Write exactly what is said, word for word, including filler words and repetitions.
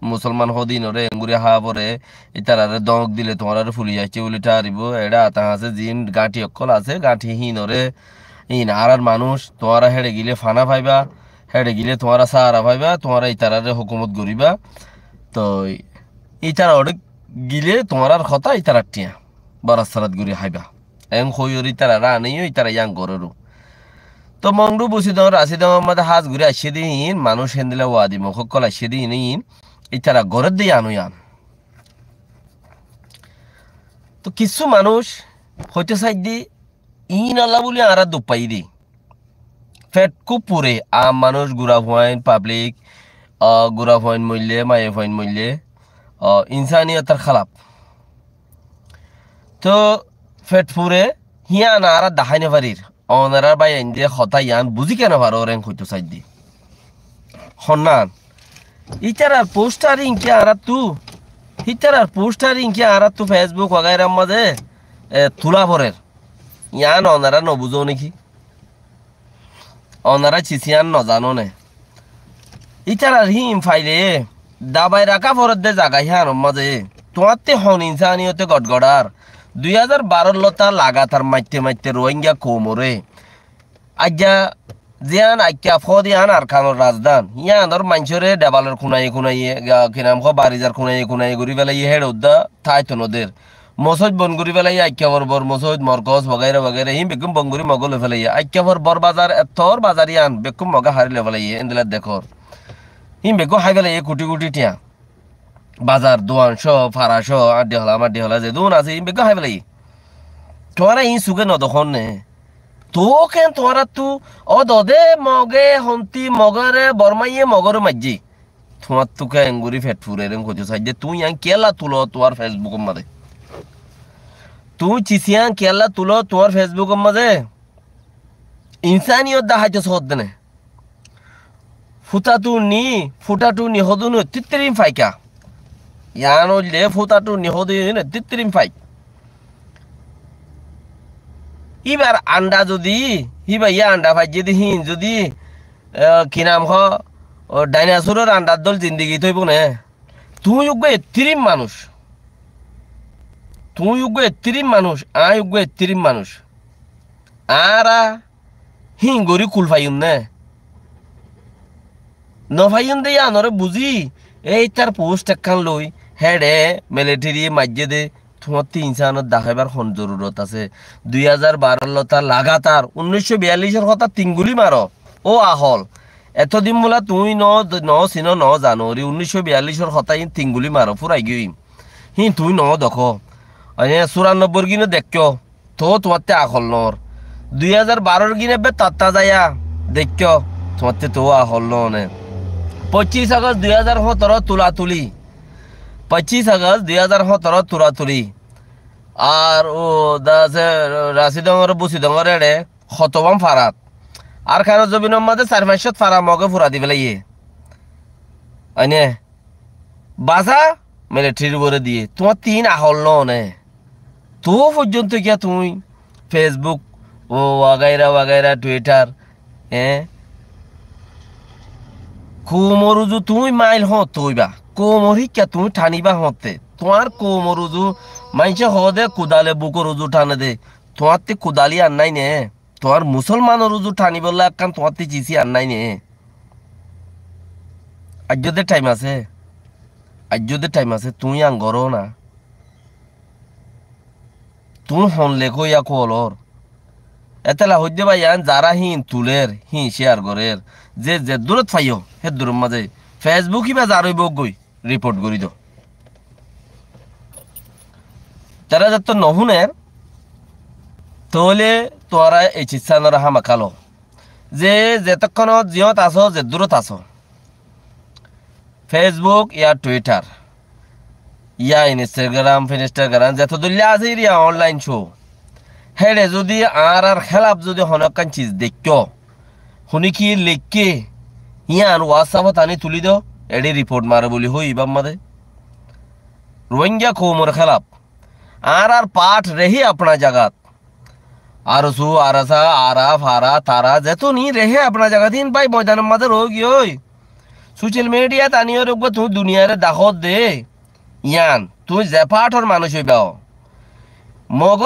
musolman hoó de íinoré engori háa foré, ítararé dóñk dile tuáñraré fulic aiccé buli tháribo, eçé ata asé ziín gañthi ókkol asé, gañthi híinoré, híin añárár manúic, tuáñra héçe gile fana faiba, héçe gile tuáñra sáara faiba, tuáñra ítararé hókumot goríba. Toi ítara oçé gile tuáñrár hotá ítarar thiañ, borat-sorat gorí háiba. Eén hoóiyoré ítararé anéyo, ítara yían gorér. Toi Mongdu, Busidong, Rasidong or mazé hás gorí aiccé de híin, manúic héndilla wadi mok ókkol aiccé de híin, híin ítara gorér de yían ó yían. Toi kissú manúic hoitó saidde, iín ollá buli añára duk faiyí de. Fet kúb fure, aam manúic, gura fuain, pablik, ah, gura fuain moille, maiya fuain moille, ah, insaniyotor hélaf. Toi fet fure, híyan añára dahái nofarir. Onorár báiyain de hotá yían buzí kiyá nofarór, eén hoitó saidde. Honnán. Ítarar pósthar íin ki añáráttu, ítarar pósthar íin ki añáráttu Facebook wagairár mazé, e, tulá forer. Yían onorá nobuzó néki? Onorá cis yían nozanó né? Ítarar híin faile dabai raká foredde zaga híanor mazé. Tuáñtti hon insaniyote gotgodhár? Dui házar barór lóta lagatar maitte maitte Ruáingga koumoré aijja ziyán Aikka fód yían Arkanor razdán, yíanor maincóre dhebalor kunaye kunaye, ga-, ki nam hoó, barizar kunaye kunaye gorí félaiye, héçe uddá táito noder. Mosóid bon gorí félaiye, Aikkafor bor mosóid, morkos, wagaira wagaira, híin beggún bon gorí Mogé loi félaiye. Aikkafor bor bazar, ettór bazar yían beggún Mogé hári loi félaiye, endilla dekór. Híin beggún hái félaiye kuthi kuthi thiañ. Bazar, duan cóo, fara cóo, añçi hola, maççi hola, zedún asé, ín beggún hái félaiye. Tuáñra ín suge nodekónne. Tuáñra ken tuáñráttu, ó dode Moge, honti Mogore, Bormaiye Mogore maijjé. Tuáñráttu ken engorí fet furer en hoitó saijjé, tuñí yián kiyólla tuló tuáñr Facebookor mazé? Tuñí cis yián kiyólla tuló tuáñr Facebookor mazé? Insaniyot daháito soódde né. Fútatu ni, fútatu ni hodún tittirim faika. Yián óilde fútatu ni hodún tittirim faik. Íbar anda zodi, íba yá anda faijjé de híin zodi, eh, ki nam hoó, ó, dhainasuror andar dóil zindigi tóibo né? Tuñí uggúa ettirim manúic. Tuñí uggúa ettirim manúic, aññí uggúa ettirim manúic. Añára híin gorí kul faiyum né? Nofaiyum de yíanoré buzí, éi tar post ekkán loi, héçe militeri maijjé de, tuáñtti insánot daháibar hon zorurot asé? Dui házar barór lóta lagatar, unníc cót biyallicór hotá tinguli maró, ó ahol. Etodin bóla tuñí no, no sinó, no zano, eri unníc cót biyallicór hotá iín tinguli maró, furai giyói. Híin tuñí no dekó. Aññí cúrannobboir gíne deikkó. Toóu tuáñtte akol noór. Dui házar barór gín ebbe tatta zaiya deikkó, tuáñtte toóu akol noóne. Poccíc Agost dui házar hóñtoró tulatuli. Poccíc Agost dui házar hóñtoró tulatuli. Ar ó dase Rasidongor, Busidongor eçe hotobán farat. Arkanor zobinor mazé sair fañs cót fara Moge fura di félaiyé. Aine basá militerir uore diyé. Tuáñr tin ahol noóne. Toóu foijjonto kiyá tuñí Facebook, ó, wagaira wagaira, Twitter, eé? Koumor uzu tuñí mail hoóñtte óiba? Koumor híkka tuñí thaníba hoóñtte? Tuáñr koumor uzu maincé hoóde kudale bukor uzu thanede. Tuáñtti kudal yían nái né? Tuáñr musólmanor uzu thaníbolla ekkán tuáñtti cis yían nái né? Aijjó de thaim asé, aijjó de thaim asé, tuñí yían goró na. Tuñí hon lekó yá kuolor. Étela hoiddé báiyain, zará híin tulér, híin céar gorér, ze zeddúrot faiyó, héddúror mazé Facebook íba zar óibou goi. Riport gorí do. Tará zettó nohúner, tóile tuáñra ei ciccánor hámaká lo. Ze zetókkonot ziyót asó, zeddúrot asó, Facebook yá Twitter, yá Instagram, Finistagram, zetó dóilla asé iriya online show. Héçe zodi añárár hélaf zodi honókkan cis deikkó, hone ki leikké, yían WhatsApp ot aní tulí do, eçé riport maro buli hoói ibár mazé. Rohingya koumor hélaf, añárár part rehé apná zagat. Arsu, Arasa, Ara, Fara, Tara, zetún iín rehé apná zagat, iín bái moidanor mazé roói giyói. Social mediat aníyoré uggúa tuñí duniyaré dahódde, yían tuñí ze fáthor manúic óiba, Mog